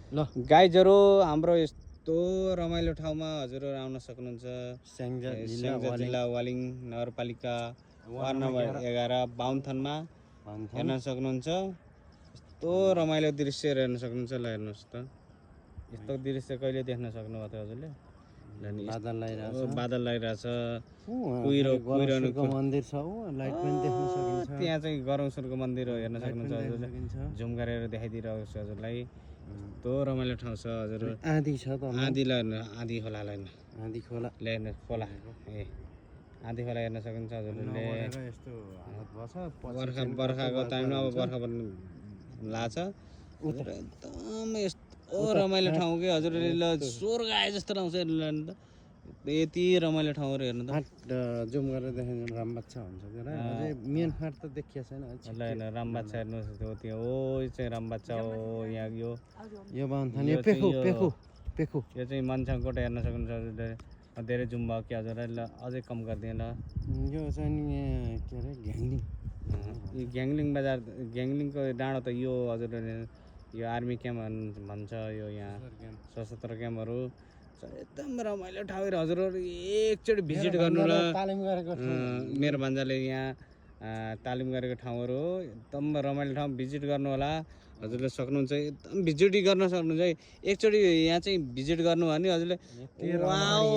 ल गाइजहरू हाम्रो यस्तो रमाइलो ठाउँमा हजुरहरू आउन सक्नुहुन्छ। स्याङ्जा स्याङ्जा जिल्ला वालिङ नगरपालिका वार्ड नम्बर 11 बाहुनथानमा हेर्न सक्नुहुन्छ। यस्तो रमाइलो दृश्यहरू हेर्न सक्नुहुन्छ। ल हेर्नुहोस् त, यस्तो दृश्य कहिले देख्न सक्नुभएको थियो हजुरले? बादल लगाइरहेछ, कुहिरोको मन्दिर छ, लाइट पनि देख्न सकिन्छ। त्यहाँ चाहिँ गरौँसरको मन्दिर हो, हेर्न सक्नुहुन्छ हजुरले। जुम गरेर देखाइदिइरहेको छु हजुरलाई। यस्तो रमाइलो ठाउँ छ हजुर। आँधी छ त, आँधी ल आँधी खोला ल आँधी खोला ल्याउन खोला ए आँधी खोला हेर्न सक्नुहुन्छ हजुरले। यस्तो हालत भछ बर्खाको टाइममा अब बर्खा पनि लाग्छ। एकदम यस्तो रमाइलो ठाउँ के हजुरले। ल स्वर्ग आए जस्तो लाउँछ हेर्नु त, यति रमाइलो ठाउँहरू हेर्नु त। जुम गरेर देखाउनु रामबाच्छा हुन्छ त्यो अझै मेन फाट त देखिया छैन। ल हेर्नु रामबाच्छा हेर्नुहोस् त्यो त्यो ओ चाहिँ रामबाच्छा हो। यहाँ यो बाहुनथान यो पेखु पेखु पेखु यो चाहिँ मन्साङकोट हेर्न सक्नुहुन्छ हजुरले। धेरै जुम भयो कि हजुरलाई। ल अझै कम गरिदिएँ ल। यो चाहिँ नि के अरे घ्याङलिङ, यो घ्याङलिङ बजार, घ्याङलिङको डाँडो त यो हजुरले यो आर्मी क्याम्प भन्छ यो। यहाँ सशस्त्र क्याम्पहरू एकदम रमाइलो ठाउँहरू हजुरहरू एकचोटि भिजिट गर्नु ल। मेरो भान्जाले यहाँ तालिम गरेको ठाउँहरू हो। एकदम रमाइलो ठाउँ, भिजिट गर्नु होला हजुरले। सक्नुहुन्छ एकदम भिजिट गर्न सक्नुहुन्छ है। एकचोटि यहाँ चाहिँ भिजिट गर्नु भयो भने हजुरले वाउ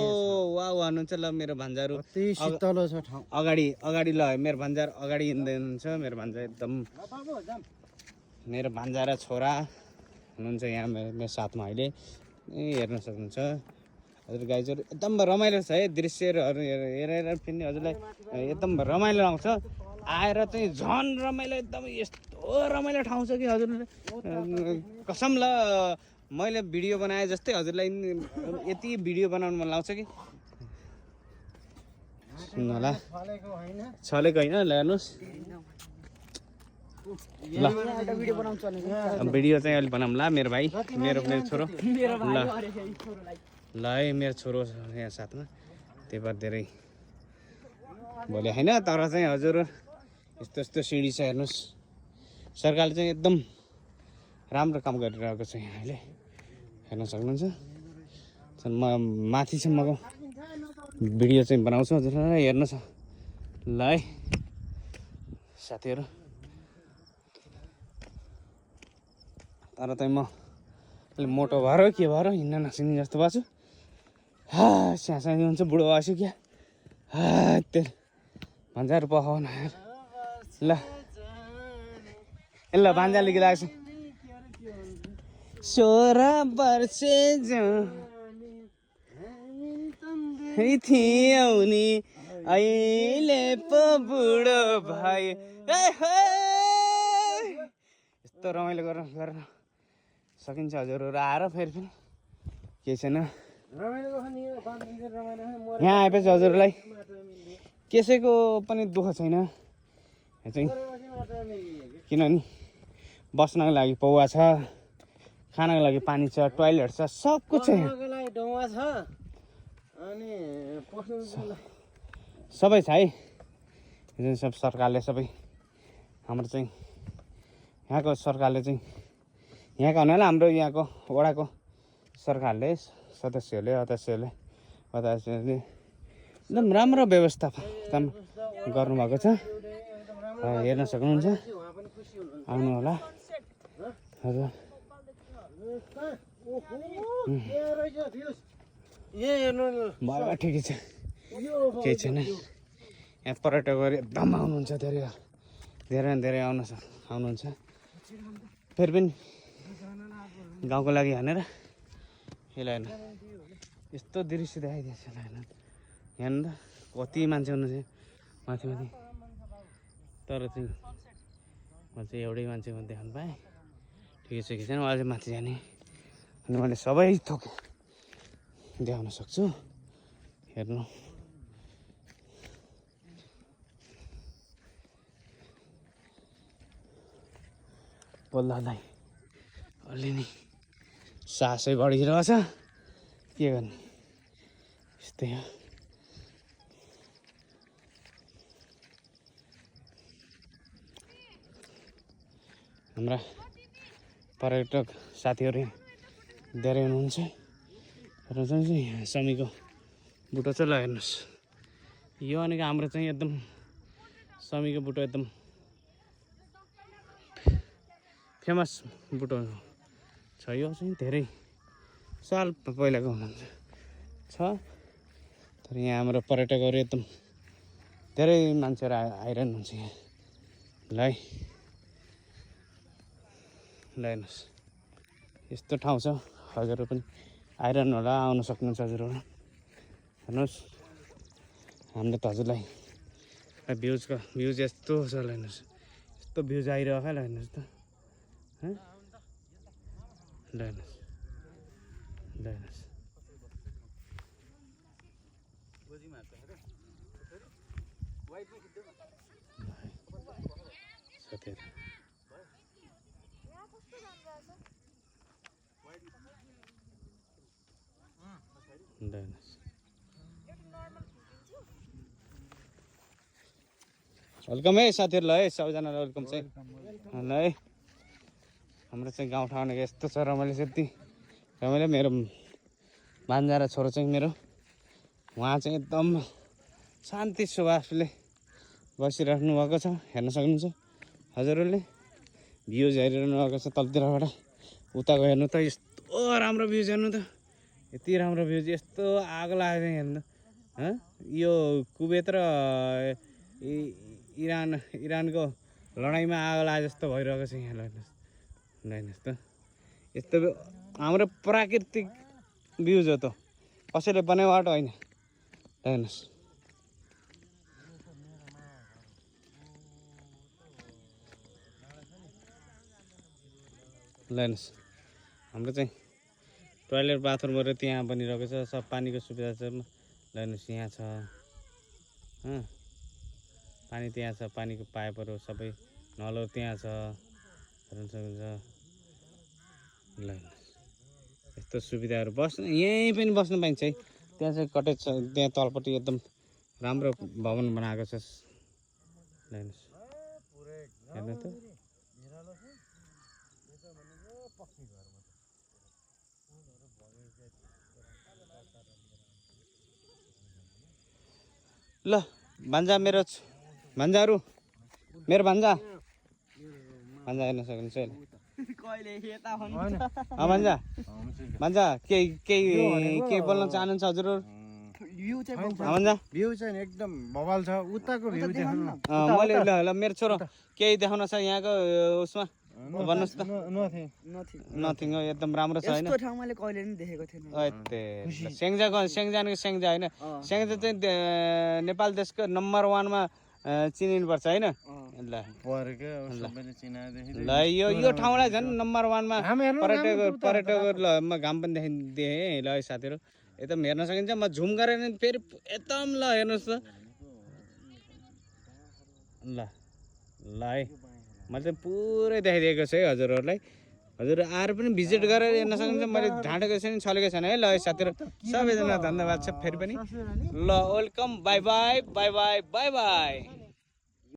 वाउ भन्नुहुन्छ। ल मेरो भान्जाहरू शीतलो छ ठाउँ। अगाडि अगाडि ल मेरो भान्जाहरू अगाडि हिँड्दै हुनुहुन्छ। मेरो भान्जा एकदम मेरो भान्जा र छोरा हुनुहुन्छ यहाँ मेरो साथमा अहिले हेर्न सक्नुहुन्छ हजुर। गाइजहरू एकदम रमाइलो छ है दृश्यहरू हेरेर फेरि हजुरलाई एकदम रमाइलो आउँछ। आएर चाहिँ झन् रमाइलो, एकदम यस्तो रमाइलो ठाउँ छ कि हजुरले कसम ल। मैले भिडियो बनाए जस्तै हजुरलाई यति भिडियो बनाउनु मन लाग्छ कि सुन्नु होला। छलेको होइन, ल हेर्नुहोस् ल। भिडियो चाहिँ अहिले बनाउँला मेरो भाइ, मेरो छोरो ल ल है। मेरो छोरो यहाँ साथमा, त्यही भएर धेरै भोलि होइन। तर चाहिँ हजुर यस्तो यस्तो सिँढी छ हेर्नुहोस्। सरकारले चाहिँ एकदम राम्रो काम गरिरहेको छ यहाँ अहिले, हेर्न सक्नुहुन्छ। म माथिसम्मको भिडियो चाहिँ बनाउँछु हजुरलाई, हेर्नुहोस् ल है साथीहरू। तर चाहिँ म अलिक मोटो भएर के भएर हिँड्न नसिक्ने जस्तो भएको छु। स्याहानी हुन्छ, बुढो भएछु क्या। त्यो भन्जाहरू पखाउन ल ल भान्जाले गीत आएछ। 16 वर्ष थियौ नि अहिले पो बुढो भाइ। यस्तो रमाइलो गर्न सकिन्छ हजुरहरू आएर। फेरि पनि केही छैन। यहाँ आएपछि हजुरलाई कसैको पनि दुःख छैन चाहिँ, किनभने बस्नको लागि पौवा छ, खानको लागि पानी छ, टोयलेट छ, सब कुछ छ। सबै छ है। जुन सब सरकारले सबै हाम्रो चाहिँ यहाँको सरकारले चाहिँ यहाँको हुनाले हाम्रो यहाँको वडाको सरकारले सदस्यहरूले एकदम राम्रो व्यवस्था गर्नुभएको छ। हेर्न सक्नुहुन्छ, आउनु होला हजुर। भयो ठिकै छ, केही छैन। यहाँ पर्यटकहरू एकदम आउनुहुन्छ, धेरै आउनुहुन्छ। फेरि पनि गाउँको लागि भनेर यसलाई हेर्नु यस्तो दृश्य देखाइदिएछ। हेर्नु त कति मान्छे हुनुहुन्छ माथि। तर चाहिँ म चाहिँ एउटै मान्छेको देखाउनु पाएँ। ठिकै छ कि छैन, अझै माथि जाने अनि मैले सबै थोक देखाउन सक्छु। हेर्नु बोल्दालाई अलि नै सासै बढिरहेछ, के गर्ने यस्तै हो। हाम्रा पर्यटक साथीहरू धेरै हुनुहुन्छ र चाहिँ यहाँ समीको बुटो चाहिँ ल हेर्नुहोस् यो भनेको हाम्रो चाहिँ एकदम समीको बुटो एकदम फेमस बुटो छ यो चाहिँ धेरै साल पहिलाको हुनुहुन्छ छ तर यहाँ हाम्रो पर्यटकहरू एकदम धेरै मान्छेहरू आइरहनुहुन्छ यहाँ ल है ल हेर्नुहोस् यस्तो ठाउँ छ हजुरहरू पनि आइरहनु होला आउन सक्नुहुन्छ हजुरहरू हेर्नुहोस् हामीले त हजुरलाई भ्युज यस्तो छ ल हेर्नुहोस् यस्तो भ्युज आइरहेको ल हेर्नुहोस् त ल हेर्नुहोस् ल हेर्नुहोस् साथीहरू वेलकम है साथीहरू ल है सबैजनालाई वेलकम चाहिँ ल है हाम्रो चाहिँ गाउँठाउँ भनेको यस्तो छ रमाइलो चाहिँ यति रमाइलो मेरो भान्जा र छोरो चाहिँ मेरो उहाँ चाहिँ एकदम शान्ति स्वभावले बसिराख्नु भएको छ हेर्न सक्नुहुन्छ हजुरहरूले भ्युज हेरिरहनु भएको छ तलतिरबाट उताको हेर्नु त यस्तो राम्रो भ्युज हेर्नु त यति राम्रो भ्युज यस्तो आगो लागेको हेर्नु यो कुवेत र इरानको लडाइँमा आगो लागे जस्तो भइरहेको छ यहाँ हेर्नुहोस् त यस्तो हाम्रो प्राकृतिक भ्युज हो त कसैले बनाइबाट होइन हेर्नुहोस् ल हेर्नुहोस् हाम्रो चाहिँ टोइलेट बाथरुमहरू त्यहाँ बनिरहेको छ सब पानीको सुविधा छ ल हेर्नुहोस् यहाँ छ पानी त्यहाँ छ पानीको पाइपहरू सबै नलहरू त्यहाँ छ हेर्न सक्नुहुन्छ ल हेर्नुहोस् यस्तो सुविधाहरू बस्नु यहीँ पनि बस्नु पाइन्छ है त्यहाँ चाहिँ कटेज छ त्यहाँ तलपट्टि एकदम राम्रो भवन बनाएको छ ल हेर्नुहोस् हेर्नु त ल भान्जा मेरो भान्जाहरू मेरो भान्जा हेर्न सक्नुहुन्छ भान्जा भान्जा केही बोल्न चाहनुहुन्छ हजुरहरू भान्जा भ्यू चाहिँ एकदम बवाल छ उताको भ्यू देख्नु मैले ल मेरो छोरो केही देखाउन छ यहाँको उसमा भन्नुहोस् त नथिङ हो एकदम राम्रो छ होइन स्याङ्जाको स्याङ्जा होइन स्याङ्जा चाहिँ नेपाल देशको नम्बर 1 मा चिनिनुपर्छ होइन ल यो ठाउँलाई झन् नम्बर 1 मा पर्यटकहरू ल म घाम पनि देखेँ ल है साथीहरू एकदम हेर्न सकिन्छ म झुम गरेर फेरि एकदम ल हेर्नुहोस् त ल है मैले चाहिँ पुरै देखाइदिएको छु है हजुरहरूलाई हजुर आएर पनि भिजिट गरेर हेर्न सक्नुहुन्छ मैले ढाँटेको छैन छलेको छैन है ल साथीहरू सबैजना धन्यवाद छ फेरि पनि ल welcome by by by by by by